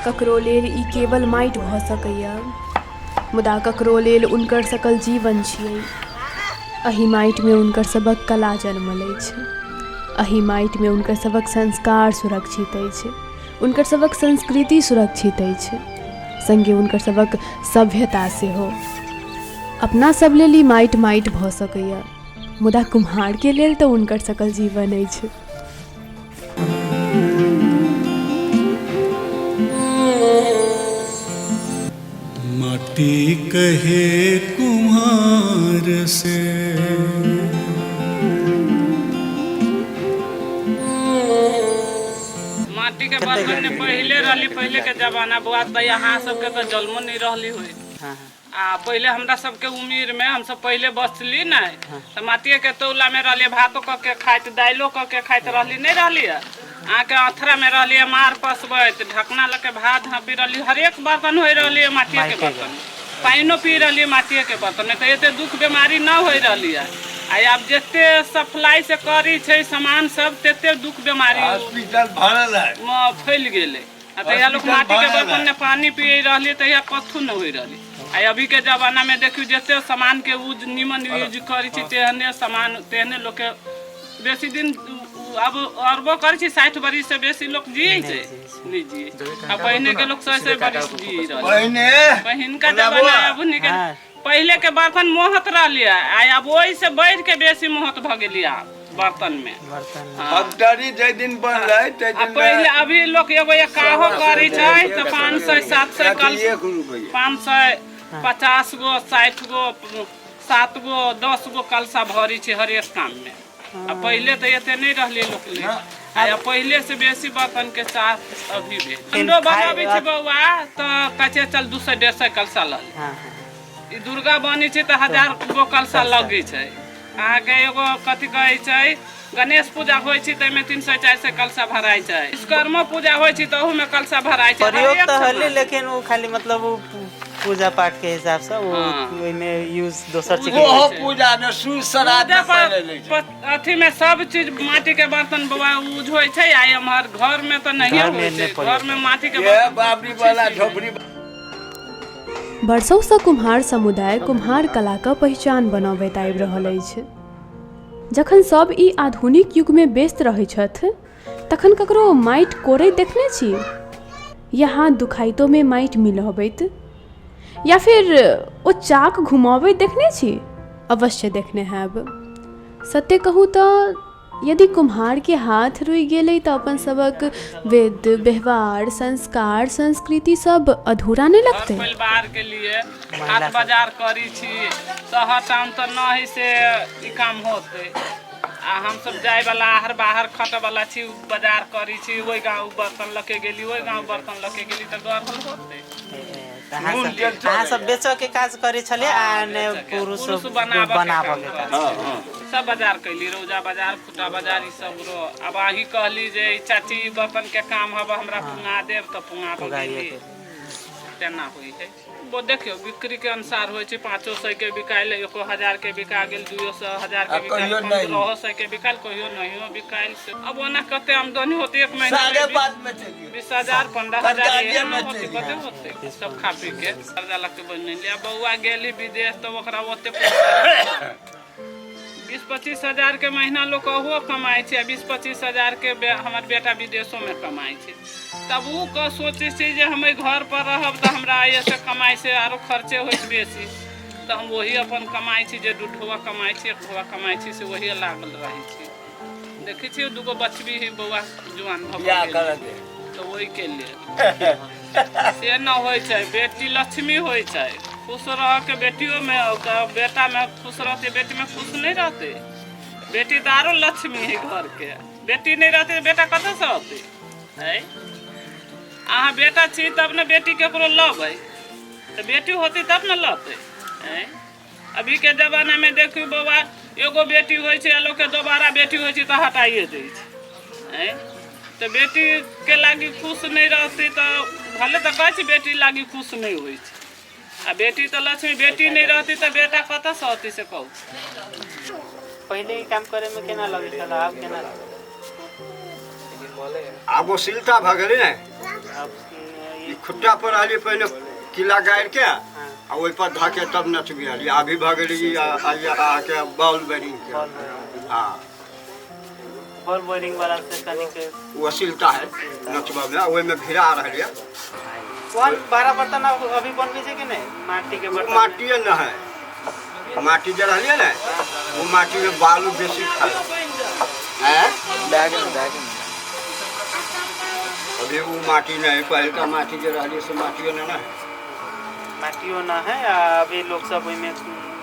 ककरो लेल ई केवल माटि भऽ सकैए, मुदा ककरो लेल हुनकर सकल जीवन छियै। एहि माटिमे हुनकर सभक कला जनमल अछि। एहि माटिमे हुनकर सभक संस्कार सुरक्षित अछि। हुनकर सभक संस्कृति सुरक्षित अछि, सङ्गे हुनकर सभक सभ्यता सेहो। अपना सभ लेल ई माटि माटि भऽ सकैए, मुदा कुम्हारके लेल तऽ हुनकर सकल जीवन अछि। माटी कहे कुम्हार से। माटी के बर्तन में पहले रहली, पहले के जमाना बुआ तऽ अहाँ सबके तऽ जन्मो नहीं रहली हुई। आ पहिले हमरा सबके उम्र में हमसब पहिले बचली नहीं तऽ माटिए के तौला में रहलियै, भातो कऽ के खाइत, दालिओ कऽ के खाइत रहली, नहीं रहली है। अहाँके अथरा में रहली है मार पसबैत, ढकना लऽ के भात झाँपी रहली, हरेक बर्तन होइ रहली है माटिए के बर्तन, पानिओ पी रहली माटिए के बर्तन में, तऽ एते दुख बीमारी न होइ रहली है। आ आब जते सप्लाई से करी छै सामान सब तते दुख बीमारी हॉस्पिटल भरल है, फैल गेलै। आ तहिया लोक हॉस्पिटल माटी के भरल बर्तन है। में पानी पिए रहली, तहिया कथू न होइ रहली। आ अभी के जमाना में देखियौ जते सामान के यूज निमन यूज करै छै तेहने सामान तेहने लोक के बेसी दिन अब अरबो करै छै, 60 बरिस से बेसी लोक जियै छै नहि जियै। आ पहिने के लोक 100 बरिस जी रहल पहिने पहिनका जमाना अब निकल। पहिले के बर्तन मोहत रहलियै, आ आब ओहि से बढ़ि के बेसी मोहत भऽ गेलियै आब बर्तन में। बर्तन में। फैक्ट्री जाहि दिन बनलै ताहि आ दिन पहिले अभी लोक एगो एकाहो करै छै तऽ 500 700 कल 1 रुपैआ 550 गो 60 गो 7 गो 10 गो कलसा भरी छै हरेक काम में। आ पहिले तऽ एते नहि रहलै लोक ले, आ पहिले से बेसी बर्तन के चाह अभी भेल। ठंडो बनाबै छै बौआ तऽ कहै छै चल 200 150 कलसा लऽ ले। ई दुर्गा बनै छै तऽ 1000 गो कलसा लगै छै। अहाँके एगो कथी कहै छै गणेश पूजा होइ छै ताहिमे 300 400 कलसा भराइ छै। विश्वकर्मा पूजा होइ छै तऽ ओहूमे कलसा भराइ छै। प्रयोग हरेक तऽ होलै सामान। लेकिन ओ खाली मतलब ओ पूजा पाठ के हिसाब से ओ ओहिमे यूज दोसर चीज के ओहो होइ छै। पूजा ने सूद श्राद्ध पूजा मे पहिले लै छै। अथी में सब चीज माटी के बर्तन बौआ यूज होइ छै। आ एम्हर घर में तऽ नहिए घर में होइ नहि छै, प्रयोग घर में माटी के ये बर्तन बाबरी वाला झोपड़ी। वर्षौसँ कुम्हार समुदाय कुम्हार कलाक पहिचान बनबैत आबि रहल अछि। जखन सभ ई आधुनिक युगमे व्यस्त रहैत छथि तखन ककरो माटि कोड़ैत देखने छी या हाथ दुखाइतोमे माटि मिलबैत या फिर ओ चाक घुमबैत देखने छी? अवश्य देखने हैब। सत्य कहू तऽ यदि कुम्हारके हाथ रुकि गेलै तऽ अपन सभक वेद व्यवहार संस्कार संस्कृति सब अधूरा नहि घर लगतै? परिवार के लिए हाट बाजार करी छी, शहर टाउन तऽ नहि से ई काम होतै। आ हमसब जाय वाला आहर बाहर खटे वाला छी, बाजार करी छी, ओहि गाँव बर्तन लऽ के गेली, ओहि गाँव बर्तन लऽ के गेली तऽ गढ़ल होतै। तऽ अहाँ सब बेचऽ के काज करै छलियै आ ने पुरुष पुरुष बनाबऽ के बनाबऽ काम के करै काज। छलै। सब बाजार कैली, रौजा बाजार, खुटा बाजार, ई सब रो। आब अहीं कहली जे ई चाची ई बर्तन के काम हब हमरा पुंगा देब तऽ पुंगा कऽ पुगाइए गेली। के तेना होइ है। वो देखियौ बिक्री के अनुसार होइ छै, 500 के बिकायल, 1000 के बिका गेल, 200 1000 के आ बिकायल, कहियो नहि। 1500 के बिकायल, कहियो नहियो बिकायल। से अब ओना कते आमदनी होतै एक महीना साढ़े में? पाँच में चलिए 20,000 15,000 तरकारिये एहन में होतै, चलि कते होतै सब खा पी के कर्जा लग के बनेली। आ बौआ गेली विदेश तऽ ओकरा ओते पैसा 20-25 हजार के महीना लोक ओहो कमाइ छै, आ 20-25 हजार के हमर बेटा विदेशो में कमाइ छै। तब ओ क सोचै छै जे हम एहि घर पर रहब तऽ हमरा एहिसँ कमाइ से आरो खर्चे होइत बेसी, तऽ हम वही अपन कमाइ छी जे 2 ढोआ कमाइ छी, 1 ढोआ कमाइ छी, से वही लागल रहै छी। देखै छियै दूगो बचबी है बौआ जुआन भऽ बियाह गेल करऽ दे तऽ ओहिके लेल से न होइ छै। बेटी लक्ष्मी होइ छै, खुश रहके बेटियोमे, बेटामे खुश रहतै, बेटीमे खुश नहि रहतै। बेटी तऽ आरो लक्ष्मी है घरके, बेटी नहि रहतै तऽ बेटा कतऽसँ अतै? है अहाँ बेटा छी तब ने बेटी केकरो लबै, तऽ बेटी होतै तब ने लतै। है अभीके जमानामे देखियौ बौआ एगो बेटी होइ छै आ लोकके दोबारा बेटी होइ छै तऽ हटाइए दै छै। है तऽ बेटीके लागी खुश नहि रहतै तऽ भले तऽ कहै छै बेटी लागी खुश नहि होइ छै, आ बेटी तऽ लक्ष्मी, बेटी नहि रहतै तऽ बेटा कतऽसँ अतै से कहू। पहिले ई काम करे में केना लगै छल, आब केना लगै? आब ओ सिलता भऽ गेलै ने। आब ई खुट्टा पर रहलियै पहिले किला गाड़ि के आ ओहि पर धऽ के तब नचबी रहलियै। अभी भऽ गेलै ई अहाँके बॉल बैरिंग के। हँ, बॉल बोरिंग वाला से कनिक ओ अश्लीलता है नचबऽ मे, ओहिमे भिड़ा रहल यऽ। कोन बारह बर्तन अभी बनबै छै कि नहि माटी के बर्तन? माटिए न है, माटी जे रहलियै ने ओ माटीमे बालू बेसी खाय हैं। अभी वो माटी नहीं, पहिलका माटी जे रहलियै से माटिए न है। माटियो न है आ अभी लोक सब ओहिमे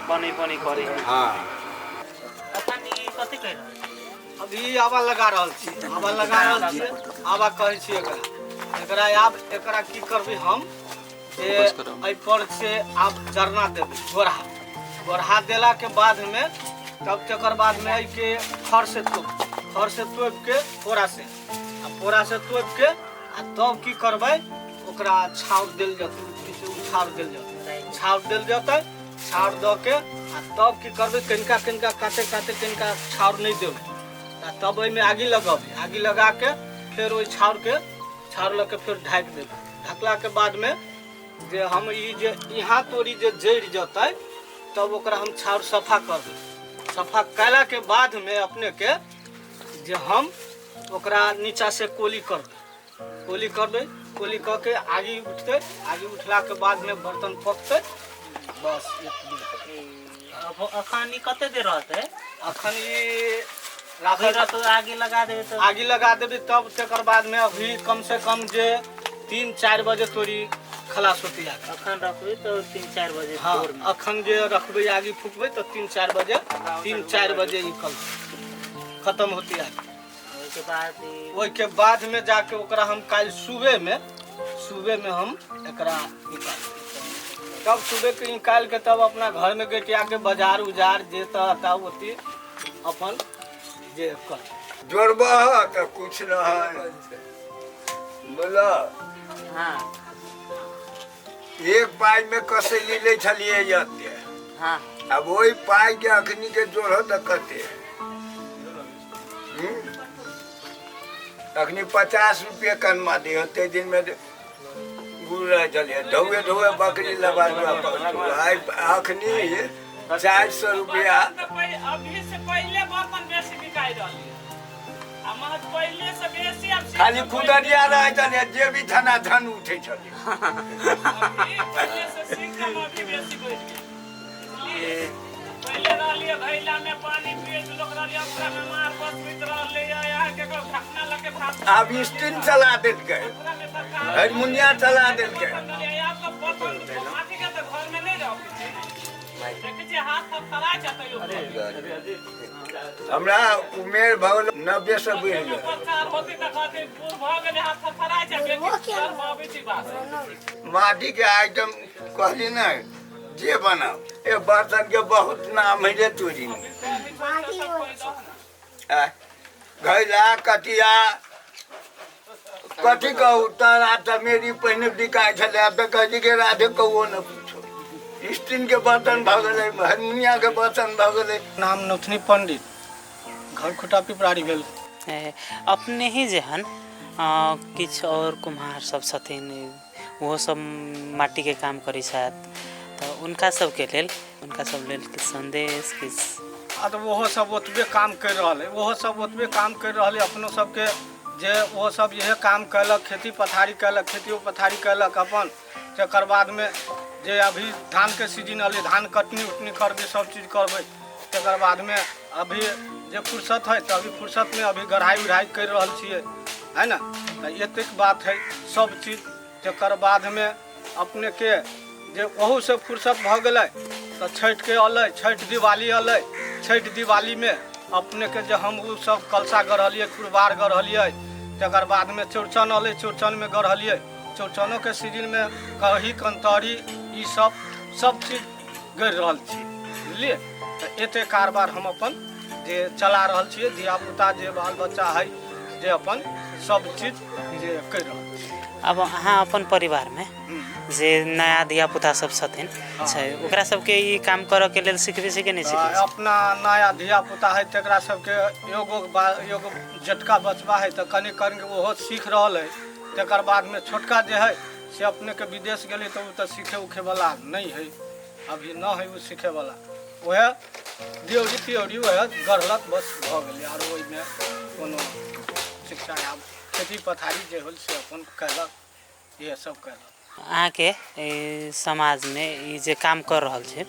बनै बनै करे है। हाँ। अखन ई कथी कहि रहल छी? अभी आवा लगा रहल छी, आवा लगा रहल छियै, आवा कहै छी एकरा। एकरा आब एकरा की करबै हम जे एहि पर से आब जरना देबै, गोरहा। गोरहा देलाके बादमे तब तकर बादमे एहिके खर से तोप, खर से तोपि के पोरा से, आ पोरा से तोपि के आ तब की करबै ओकरा छाउर देल जेतै, छाउर देल जेतै, छाउर देल जेतै। छाउर दऽ के आ तब की करबै कनिका कनिका काते काते कनिका छाउर नहि देबै आ तब ओहिमे आगि लगेबै। आगि लगा के फेर ओहि छाउरके छाउर लऽ के फेर ढाकि देबै। ढकलाके बादमे जे हम ई जे यहाँ तोरी जे जरि जेतै तब ओकरा हम छाउर सफा करबै। सफा कयलाके बादमे अपनेके जे हम ओकरा नीचा से कोली करबै, कोली करबै, कोली कऽ के आगि उठतै, आगि उठलाके बादमे बर्तन पकतै, बस एतबे। अब अखन ई कते देर रहतै? अखन ई अभी राखल रहतै, आगि लगा देबै तऽ आगि लगा देबै तब तकर बादमे अभी कम से कम जे 3-4 बजे तोरी खलास होती आगि। अखन रखबै तऽ 3-4 बजे। हाँ, भोरमे। अखन जे रखबै आगि फूकबै तऽ 3-4 बजे, 3-4 बजे ई कल खत्म होती आगि। ओहिके बाद ई ओहिके बादमे जाके ओकरा हम काल्हि सुबहमे, सुबहमे हम एकरा निकालबै। तब सुबहके निकालि के तब अपना घरमे गेटिया के बाजार उजार जे तऽ ओती अपन जे कर जोड़बह तऽ कुछ न है बोला। हाँ। एक पाइ मे कसैली लै छलियै एते। हाँ। आब ओहि पाइ के अखनी के जोड़ह तऽ कते? अखनी 50 रुपये कनमा दिहो। ताहि दिनमे गुड़ रहै छलियै ढौए ढौए बकरी लबा आइ अखनी 400 रुपया। अभी से पहिले बर्तन बेसी बिकाइ रहलै आ महज पहिले से बेसी आब खाली खुदरिया रहै छलियै, जे भी धनाधन उठै छलै। अभी पहिले से सिक्का अभी बेसी बढ़ि गेल। पहिले रहलियै घैला में पानी पियैत लोक रहलियै, ओकरा में मार बसबैत रहलै, यहाँ केकरो ढकना लऽ के भात। आब स्टील चला देलकै, हरमुनिया चला देलकै। आब तऽ बर्तन माटी के तऽ घर में नहि रखै छै, देखै छियै हाथ थरथराइ छै तैयो। हमरा उमेर भऽ गेल 90 से बढ़ि गेल। प्रचार होतै तऽ कहतै बूढ़ भऽ गेलै, हाथ थरथराइ छै, बेटी शर्म अबै छै बात। माटी के आइटम कहली ने जे बनाउ, ए बर्तन के बहुत नाम है रे तोरी में। घैला कटिया कथी कहू, तारा तमेरी पहिने बिकाइ छलै, आब तऽ कहै छै कि राधे कौओ न पूछो। स्टील के बर्तन भऽ गेलै, हरमुनिया के बर्तन भऽ गेलै। नाम नथुनी पंडित, घर खुटा पिपरारी भेल। अपने ही जेहन किछु और कुम्हार सब छथिन, ओहो सब माटीके काम करै छथि, तऽ हुनका सबके लेल, हुनका सब लेल किछु संदेश किछु? आ तऽ ओहो सब ओतबे काम करि रहल है, ओहो सब ओतबे काम करि रहल है। अपनो सबके जे ओहो सब इहे काम कयलक, खेती पथारी कयलक, खेतियो पथारी कयलक अपन। तकर बादमे जे अभी धानके सीजन अलै, धान कटनी उटनी करबै, सब चीज करबै। तकर बादमे अभी जे फुर्सत है तऽ अभी फुर्सतमे अभी गढ़ाइ उढ़ाइ करि रहल छियै, है ने? तऽ एतेक बात है सब चीज। तकर बादमे अपनेके जे ओहूसँ फुर्सत भऽ गेलै तऽ छठिके अलै, छठि दिवाली अलै। छठि दिवालीमे अपनेके जे हम ओ सब कलशा गढ़लियै, कुरबार गढ़लियै। तकर बादमे चौड़चन अलै, चौड़चनमे गढ़लियै। चौड़चनोके सीजनमे कढ़ी कंतरी ई सब सब चीज गढ़ि रहल छी, बुझलियै? तऽ एते कारबार हम अपन जे चला रहल छियै, धियापुता जे बाल बच्चा है जे अपन सब चीज जे करि रहल छी। अब अहाँ अपन परिवारमे जे नया धियापुता सब छथिन छै, ओकरा सबके ई काम करऽके लेल सिखबै छै कि नहि सिखबै छै? अपना नया धियापुता है तकरा सबके एगो एगो जेटका बचबा है तऽ कनि कनि ओहो सीख रहल है। तकर बादमे छोटका जे है से अपनेके विदेश गेलै तऽ ओ तऽ सीखे उखेवला नहि हइ, अभी न हइ ओ सीखेवला। वएह दियौरी तियौरी वएह गढ़लक, बस भऽ गेलै। आर ओहिमे कोनो शिक्षा आब खेती पथारी जे होल से अपन कयलक, इएह सब कयलक। अहाँके समाजमे ई जे काम कर रहल छै,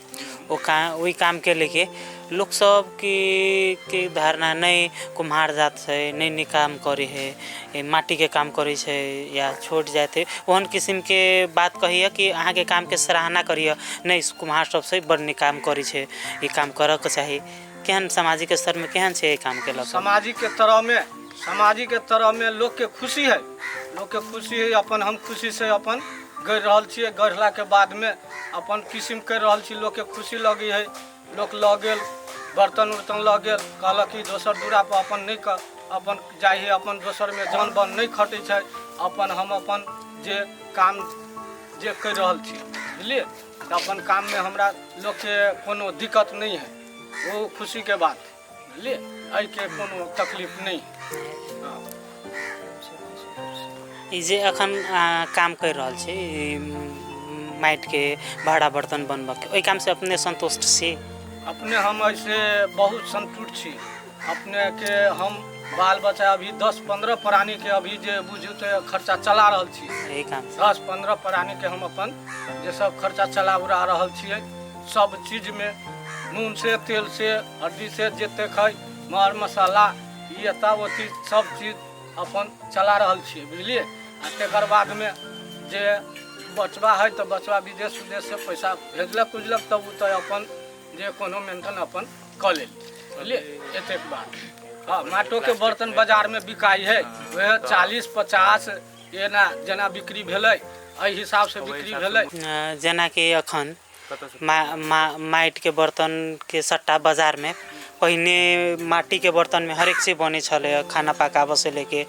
ओ काम, ओहि कामके लेके लोकसभ के धारणा नहि, कुम्हार जात छै, नहि नीक काम करै हइ, माटीके काम करै छै या छोट जाति हइ, ओहन किसिमके बात कहैए कि अहाँके कामके सराहना करैए, नहि कुम्हार सब छै बड़ नीक काम करै छै, ई काम करऽके चाही? केहन सामाजिक स्तरमे केहन छै एहि कामके लऽ कऽ? सामाजिक तरहमे लोकके खुशी है, लोकके खुशी है। अपन हम खुशीसँ अपन गढ़ि रहल छियै। गढ़लाके बादमे अपन किसिम करि रहल छी, लोकके खुशी लगै है। लोक लऽ गेल, बर्तन उर्तन लऽ गेल, कहलक कि दोसर दूरापर अपन नहि कर, अपन जाइ है, अपन दोसरमे जन बन नहि खटै छै। अपन हम अपन जे काम जे करि रहल छी, बुझलियै, तऽ अपन काममे हमरा लोकके कोनो दिक्कत नहि है, ओ खुशीके बात है, बुझलियै। एहिके कोनो तकलीफ नहि है। हँ। ई जे एखन काम करि रहल छी, ई माटिके भाड़ा बर्तन बनबऽके, ओहि कामसँ अपने सन्तुष्ट छी? अपने हम एहिसँ बहुत सन्तुष्ट छी। अपनेके हम बाल बच्चा अभी 10-15 प्राणीके अभी जे बुझू तऽ खर्चा चला रहल छी एहि काम? 10-15 प्राणीके हम अपन जे सब खर्चा चला उड़ा रहल छियै। सब चीजमे नून से, तेल से, हल्दी से, जतेक है मर मसाला ई एता ओती सब चीज अपन चला रहल छियै, बुझलियै। आ तकर बादमे जे बचबा है तऽ बचबा विदेश उदेशसँ पैसा भेजलक उजलक, तब ओ तऽ अपन जे कोनो मेंटेन अपन कऽ लेल, बुझलियै। एतेक बात। हँ, माटोके बर्तन बाजारमे बिकाइ है, वएह 40-50 एना जेना बिक्री भेलै, एहि हिसाबसँ बिक्री भेलै। जेनाकि एखन मा मा माटिके बर्तनके सट्टा बाजारमे, पहिने माटीके बर्तनमे हरेक चीज बनै छलै, खाना पकाबऽसँ लेके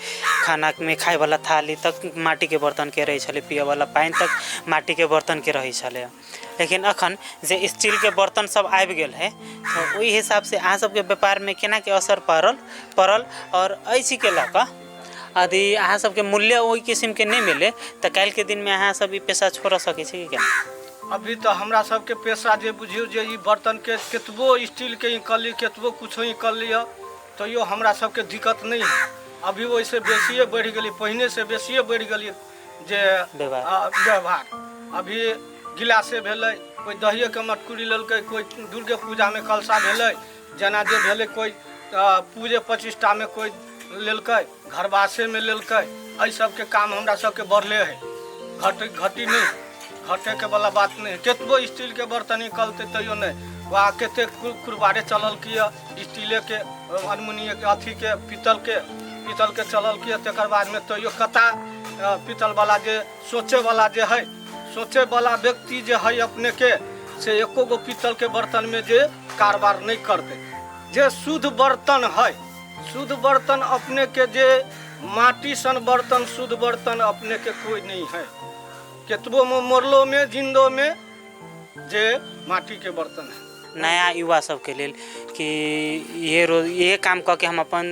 खानामे खाइवला थाली तक माटीके बर्तनके रहै छलै, पियऽवला पानि तक माटीके बर्तनके रहै छलै। लेकिन एखन जे स्टीलके बर्तन सब आबि गेल हइ, तऽ ओहि हिसाबसँ अहाँ सबके व्यापारमे केनाके असर पड़ल? आओर एहि चीजके लऽ कऽ यदि अहाँ सबके मूल्य ओहि किसिमके नहि मिलै, तऽ काल्हिके दिनमे अहाँ सब ई पेशा छोड़ऽ सकै छी कि केना? अभी तऽ हमरा सबके पेशा जे बुझियौ जे ई बर्तनके कतबो स्टीलके निकलली, कतबो कुछो निकलली हँ, तैयो हमरा सबके दिक्कत नहि है। अभी ओहिसँ बेसिए बढ़ि गेलै, पहिनेसँ बेसिए बढ़ि गेलै जे व्यवहार। व्यवहार। अभी गिलासे भेलै, कोइ दहिएके मटकुरी लेलकै, कोइ दुर्गे पूजामे कलशा भेलै, जेना जे भेलै, कोइ पूजे प्रतिष्ठामे कोइ लेलकै, घरवासेमे लेलकै। एहि सबके काम हमरा सबके बढ़ले है, घट घटी नहि, घटेके वाला बात नहि है। कतबो स्टीलके बर्तन निकलतै तैयो नहि। वा कतेक कुरबारे चलल की स्टीलेके, अलमुनियमके, अथीके, पीतलके चलल की, तकर बादमे तैयो कता पीतलवला जे सोचैवला जे है, सोचैवला व्यक्ति जे है अपनेके, से एको गो पीतलके बर्तनमे जे कारबार नहि करतै। जे शुद्ध बर्तन है, शुद्ध बर्तन अपनेके जे माटी सन बर्तन, शुद्ध बर्तन अपनेके कोइ नहि है। केतबो मरलोमे जिन्दोमे जे माटीके बर्तन है। नया युवा सबके लेल कि इहे रोज इहे काम कऽ के हम अपन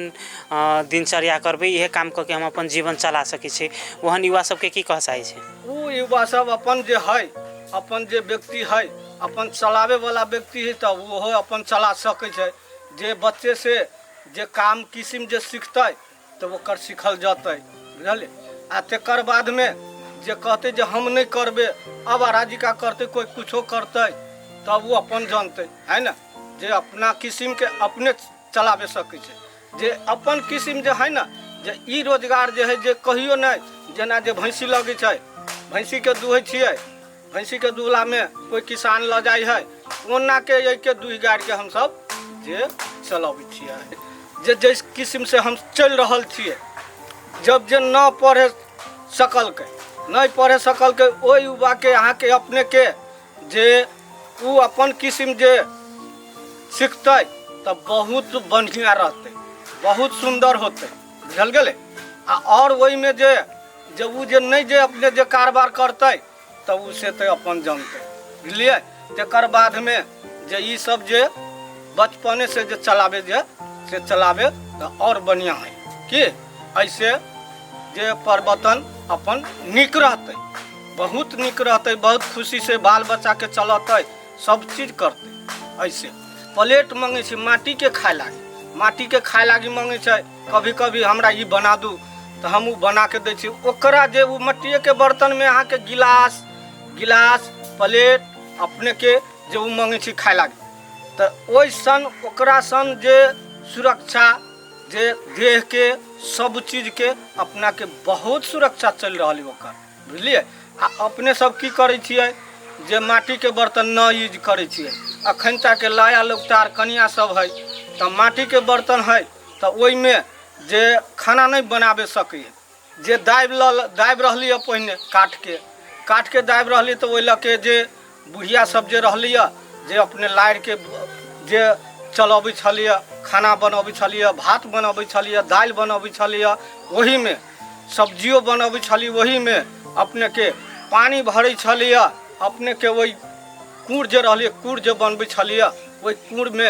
दिनचर्या करबै, इहे काम कऽ के हम अपन जीवन चला सकै छी, ओहन युवा सबके की कहऽ चाहै छी? ओ युवा सब अपन जे है, अपन जे व्यक्ति है, अपन चलाबै वाला व्यक्ति है, तऽ ओहो अपन चला सकै छै। जे बच्चे से जे काम किसिम जे सिखतै तऽ ओकर सीखल जेतै, बुझलियै। आ तकर बादमे जे कहतै जे हम नहि करबै, अब अराजिका करतै, कोइ कुछो करतै, तब ओ अपन जानतै है ने। जे अपना किसिमके अपने चलाबे सकै छै, जे अपन किसिम जे है ने, जे ई रोजगार जे है, जे कहियो नहि, जेना जे भैंसी लगै छै, भैंसीके दुहै छियै, भैंसीके दुहलामे कोइ किसान लऽ जाइ है, ओनाके एहिके दुहि गाड़िके हमसब जे चलबै छियै, जे जाहि किसिमसँ हम चलि रहल छियै। जब जे न पढ़े सकलकै, नहि पढ़े सकलकै, ओहि युवाके अहाँके अपनेके जे ओ अपन किसिम जे सिखतै तऽ बहुत बढ़िआँ रहतै, बहुत सुन्दर होतै, बुझल गेलै। आ आओर ओहिमे जे जे ओ जे नहि जे अपने जे कारबार करतै तऽ ओ से तऽ अपन जानतै, बुझलियै। तकर बादमे जे ई सब जे बचपनेसँ जे चलाबै, जे से चलाबै तऽ आओर बढ़िआँ हइ कि ऐसे जे परिवर्तन अपन नीक रहतै। बहुत नीक रहतै, बहुत खुशीसँ बाल बच्चाके चलतै, सब चीज करतै। ऐसे प्लेट मङ्गै छै माटिके खाय लागी, माटिके खाय लागी मङ्गै छै। कभी कभी हमरा ई बना दू तऽ हम ओ बनाके दै छी ओकरा, जे ओ मट्टिएके बर्तनमे अहाँके गिलास गिलास प्लेट अपनेके जे ओ मङ्गै छी खाय लागी। तऽ ओहि सन ओकरा सन जे सुरक्षा जे देहके सब चीजके अपनाके बहुत सुरक्षा चलि रहल है ओकर, बुझलियै? आ अपने सब की करै छियै जे माटिके बर्तन नहि यूज करै छियै। अखन तक लाया लोकतार कनिया सब है तऽ माटिके बर्तन है तऽ ओहिमे जे खाना नहि बनाबे सकैए। जे दाबि लऽ दाबि रहली हँ पहिने काठके, काठके दाबि रहली तऽ ओहि लऽ के जे बुढ़िया सब जे रहली हँ जे अपने लारिके जे चलबै छलियै, खाना बनबै छलियै, भात बनबै छलियै, दालि बनबै छलियै, ओहीमे सब्जियो बनबै छलियै, ओहीमे अपनेके पानि भरै छलियै। अपनेके ओहि कूड़ जे रहलियै, कूड़ जे बनबै छलियै, ओहि कूड़मे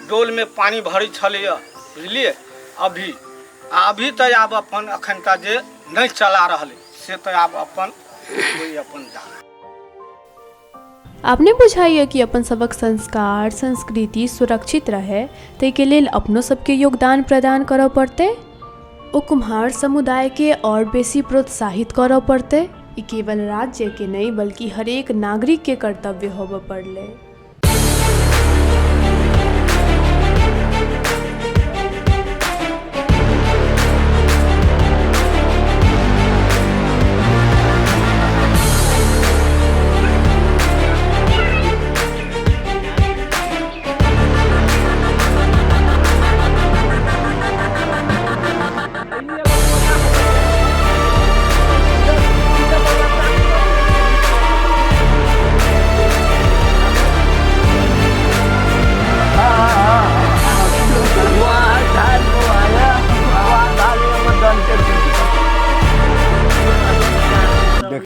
डोलमे पानि भरै छलियै, बुझलियै? अभी अभी तऽ आब अपन अखनका जे नहि चला रहलै से तऽ आब अपन कोइ अपन जा आब नहि बुझाइए कि अपन सभक संस्कार संस्कृति सुरक्षित रहै ताहिके लेल अपनो सबके योगदान प्रदान करऽ पड़तै, ओ कुम्हार समुदायके आओर बेसी प्रोत्साहित करऽ पड़तै। ई केवल राज्यके नहि बल्कि हरेक नागरिकके कर्तव्य होबऽ पड़लै।